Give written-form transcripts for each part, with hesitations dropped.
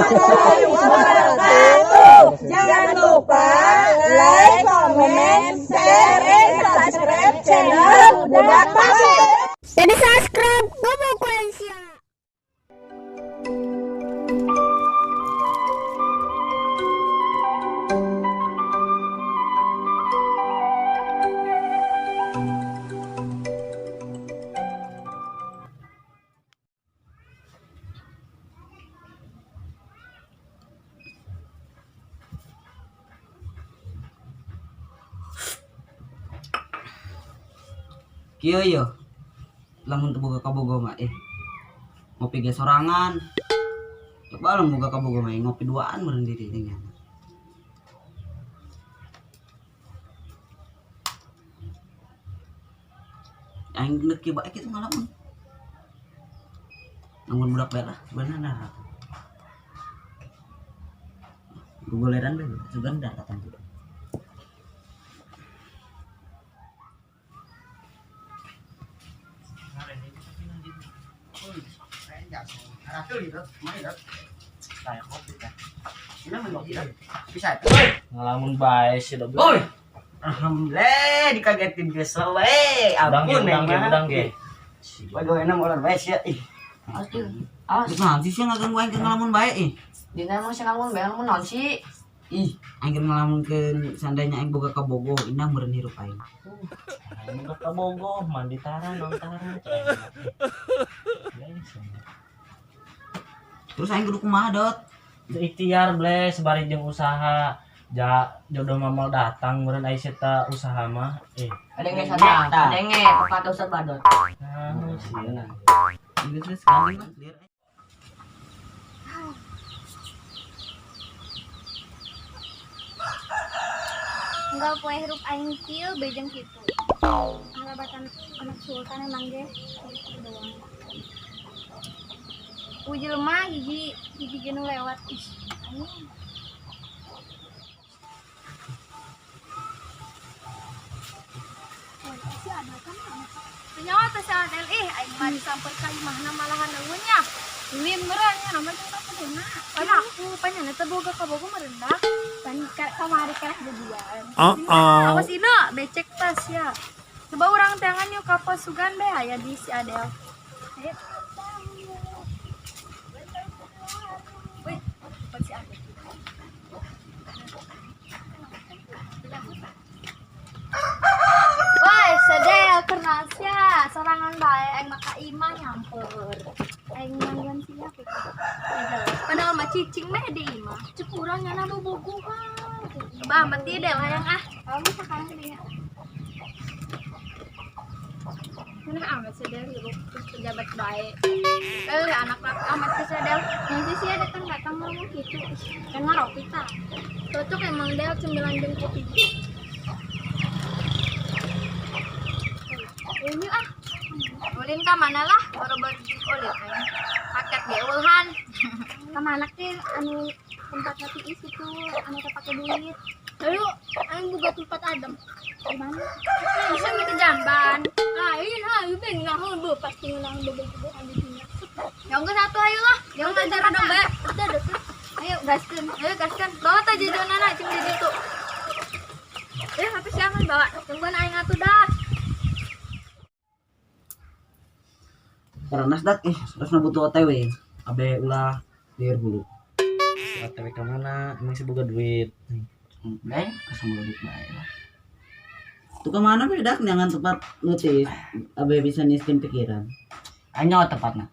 Warahmatullahi wabarakatuh. Jangan lupa like, comment, share, and subscribe channel Budak Pasir. Jadi subscribe, gue mau. Kieu yo. Lamun teu boga kabogoh mah ngopi ge sorangan. Coba lamun boga kabogoh mah ngopi duaan meureun diri nya. Aing geus kieu bae kitu ngalamun. Namun budak bae lah, bener nah. Gugoleran bae, sugan datang tuh. Ngalamun bae sih dobel. Oi. Alhamdulillah dikagetin kesel we. Udang ge, Ampun udang ge, udang ge. Waduh enak ular bae sia ih. Awas, Nah, sih sia ngaganggu aing keur ngalamun bae ih. dina emang sih ngalamun bae ngalamun naon sih? Ih, aing keur ngalamunkeun seandainya aing boga kabogoh, indah meureun hirup aing. Aing udah ka Bogo, mandi tara, non tara. Terus aing kudu kumaha, Dot? Ikhtiar ble sebari jeung usaha. Ja jodoh mah moal datang meureun ai ta usaha mah. Adenge sadar, adenge pepatah Ustaz Badot. Nah, sieun. Geus geus sekali mah liar. Enggak poe hirup aing kieu bejeng kitu. Harabatan anak sultan emang ge kitu doang. Uji lemah hiji hiji genu lewat ih aing. Si ada kan Nyawa teh si Adel ih aing mah disamper ka imahna malahan eueuh nya. Ulin meureun nya nama jeung tak kuduna. Pan aku pan nya teh boga kabogo merendah. Pan kamari kereh jadian. Awas ina becek tas ya. Coba urang teangan yuk ka pos sugan be aya di si Adel. Ayo. Wih, tempat si Adel. Woi, sedel kenal sia, sorangan bae aing mah ka imah nyamper. Aing nangguan sia kitu. Padahal mah cicing meh di imah. Cek urang nyana bobogohan. Coba mati del hayang ah. Kamu sekarang dia. Mana amat sedel hirup terus pejabat bae. Anak amat sih sedel. Nanti sih datang-datang ngomong gitu. Kan ngaropi tah. Cocok emang del cemilan jeung kopi. Ini ah. Ulin ka mana lah? Baru-baru di ulin aing. Paket ge ulhan. Ka mana ke anu tempat tiis itu anu teh pake duit. Lalu aing boga tempat adem. Di mana? Bisa ke jamban. Ah, ini ah, ieu beng ngahul bu pasti ngeunaheun bobogohan di sini. Ya enggak satu ayo lah. Ya enggak cara dong, Mbak. Udah deket. Ayo gaskeun. Ayo gaskeun. Bawa teh jajanana cing di ditu. Tapi siapa bawa? Tungguan aing atuh dah. Karena dak terus butuh OTW. Abe ulah lieur hulu. Si OTW ka mana? Emang sih boga duit. Bae, kasih duit bae lah. Tuh kemana be dak jangan tempat nutis. Abe bisa niskin pikiran. Ayo tempatna.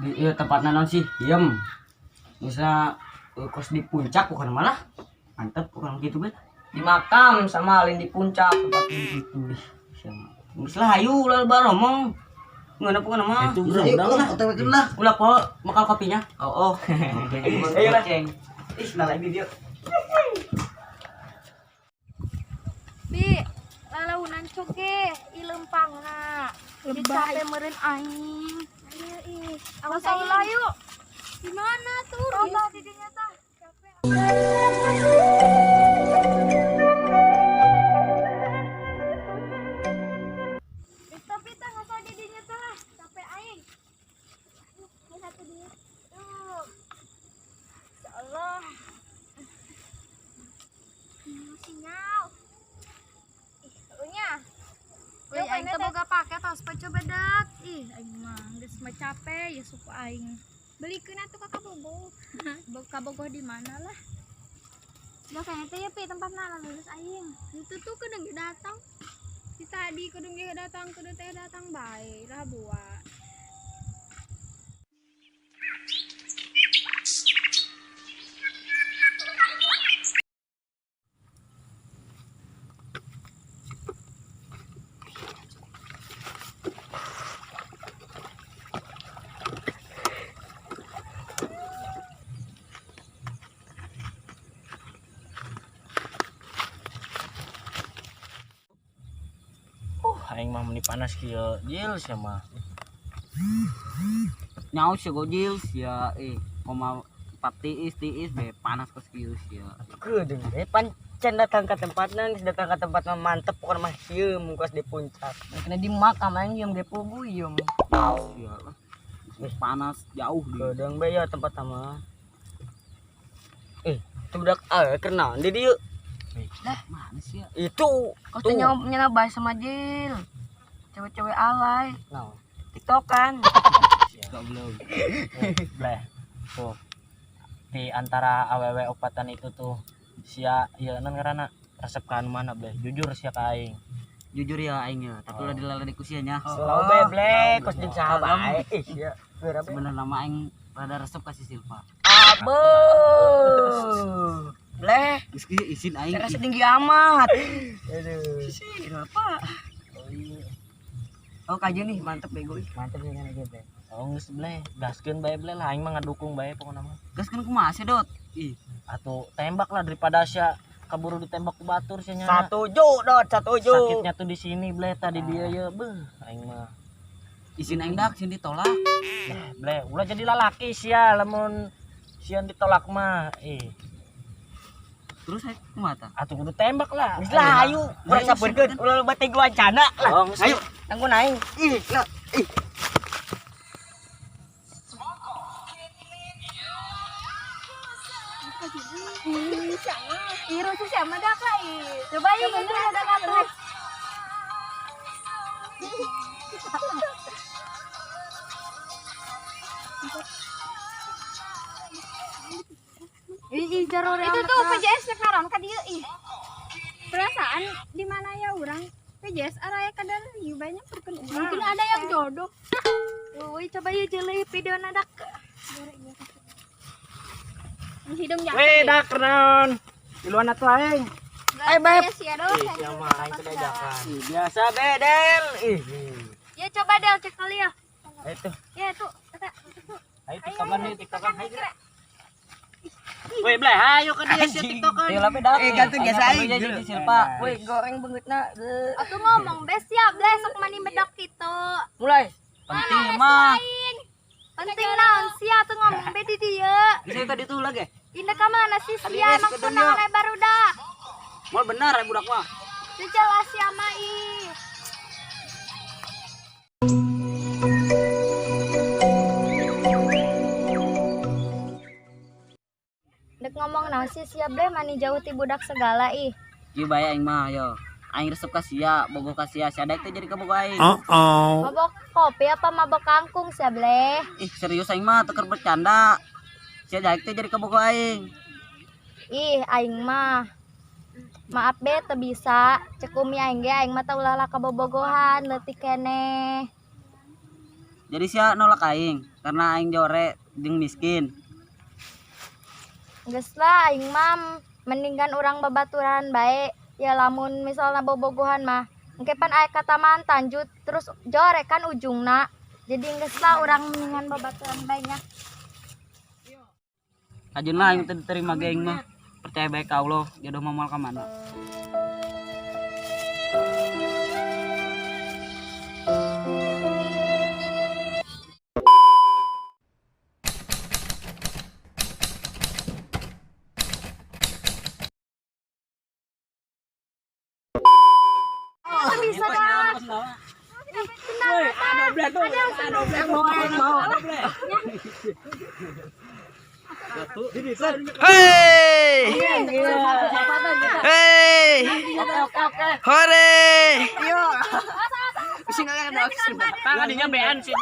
Di ieu tempatna naon sih? Diem. Misalnya kos di puncak bukan malah. Mantep bukan gitu be. Di makam sama alin di puncak tempat gitu. Misalnya hayu ulah lebar ngomong. Ngeuna bukan mah. Itu udah Udah lah, OTW lah. Ulah po makal kopinya. Oh, oh. Ayo lah. Ih, nah lagi dia. Bi, lalaunan coge, ilempangna. Lebay. Capek meureun aing. Ayo ih, awas ulah yuk. Di mana tuh? Coba di dinya tah. Capek. Tapi tah nggak usah di dinya tah. Capek aing. Ini satu di. Tuh. Capek ya suku aing. Belikeun atuh ka Kabogoh. Kabogoh di mana lah? Gak kayaknya teh ya pi tempatna lah lulus aing. Itu tuh kedeng ge datang. Si tadi kedeng ge datang, kedeng teh datang bae lah buat. Aing mah meni panas kieu jil sia mah. Nyaho sia gojil sia koma 4 tiis tiis be panas kos kieu sia. Kedeung we pancen datang ke tempatna geus datang ke tempatna mantep pokona mah hieum kos di puncak. Kena di makam aing hieum ge pugu hieum. Nyaho sia lah. Geus panas jauh di. Kedeung be ya tempatna mah. Itu budak keur naon di dieu? Lah, mana sih ya? Itu Kos teh nyawa bae sama Jil. Cewek-cewek alay. Naon? TikTokan. Goblok. Bleh. Tuh. Di antara awewe opatan itu tuh sia ieu naon ngaranna resep ka anu mana bleh? Jujur sia ka aing. Jujur ya aing ya, tapi ulah dilalai ku sia nya. Slow be bleh, kos jeung saha bae. Ih sia. Geura be. Sebenarnya mah aing rada resep ka si Silva. Abe. Bleh, Geus kieu izin aing. rasa tinggi amat. Aduh. Sih, apa? Oh, kajian nih, mantep bego ih. Mantep sih kan ge bleh. Oh geus bleh, gaskeun bae bleh lah aing mah ngadukung bae pokona mah. Gaskeun kumaha sih, Dot? Ih, Atuh tembak lah daripada sia kaburu ditembak ku batur sia nya. Satuju dot, satuju. Sakitnya tuh di sini bleh tadi dia ya beuh aing mah. Izin aing dak sieun ditolak. Bleh, ulah jadi lalaki sia lamun sieun ditolak mah. Terus aing kumaha tah? Atuh kudu tembak lah. Geus lah ayo, urang sabeurkeun, ulah loba teh wancana lah. Oh, geus. Ayo. Tanggung aing. Ih, lah. Ih. Ih, rusuh siapa dah kak? Coba yuk, ini ada kata. Itu tuh PJS sekarang kan dia ih. Perasaan di mana ya orang? PJS araya kadar banyak perken urang. Mungkin ada yang jodoh. Woi, coba yuk jeli video nadak. Hidung jatuh. Weh, dak naon? Duluan atuh aing. Ayo, Beb. Ya, Ih, sia mah aing teh diajakan. Ih, biasa bedel. Ih. Ya coba Del cek kali ya. Ayo tuh. Ya tuh, kata. Ayo tiktokan nih, tiktokan ayo. Weh, bleh, ayo ke dia sia tiktokan. Ayo lape dak. Gantung biasa aing. Jadi Silva. Woi, goreng beungeutna. Atuh ngomong bes ya, bleh sok mani bedok gitu. Mulai. Penting mah. Penting naon sia atuh ngomong be di dieu. Bisa tadi tuh lagi. Indah ka mana sih sia Tadi emang geus tunangan ke barudak. Mal bener ya budak mah. Teu jelas sia mah ih. Dek ngomong naon sih sia bleh mani jauh ti budak segala ih. Kieu bae aing mah yo. Aing resep ka sia, bogoh ka sia, sia daek teh jadi kabogoh aing. Mabok kopi apa mabok kangkung sia bleh? Ih, serius aing mah teu keur bercanda. Sia daek teh jadi kabogoh aing. Ih, aing mah. Maaf be teu bisa. Cek umi aing ge aing mah teu ulah lah kabobogohan leutik keneh. Jadi sia nolak aing karena aing jore jeung miskin. Geus lah aing mah mendingan urang babaturan bae. Ya lamun misalna bobogohan mah engke pan aya kata mantan jut terus jore kan ujungna. Jadi geus lah urang mendingan babaturan bae nya. Ajeun lah aing teu diterima ge aing mah. Percaya bae ka Allah, jodoh mah moal ka mana. Bisa dah. Hei. Hei. Hore. Tangga dinya bean sih.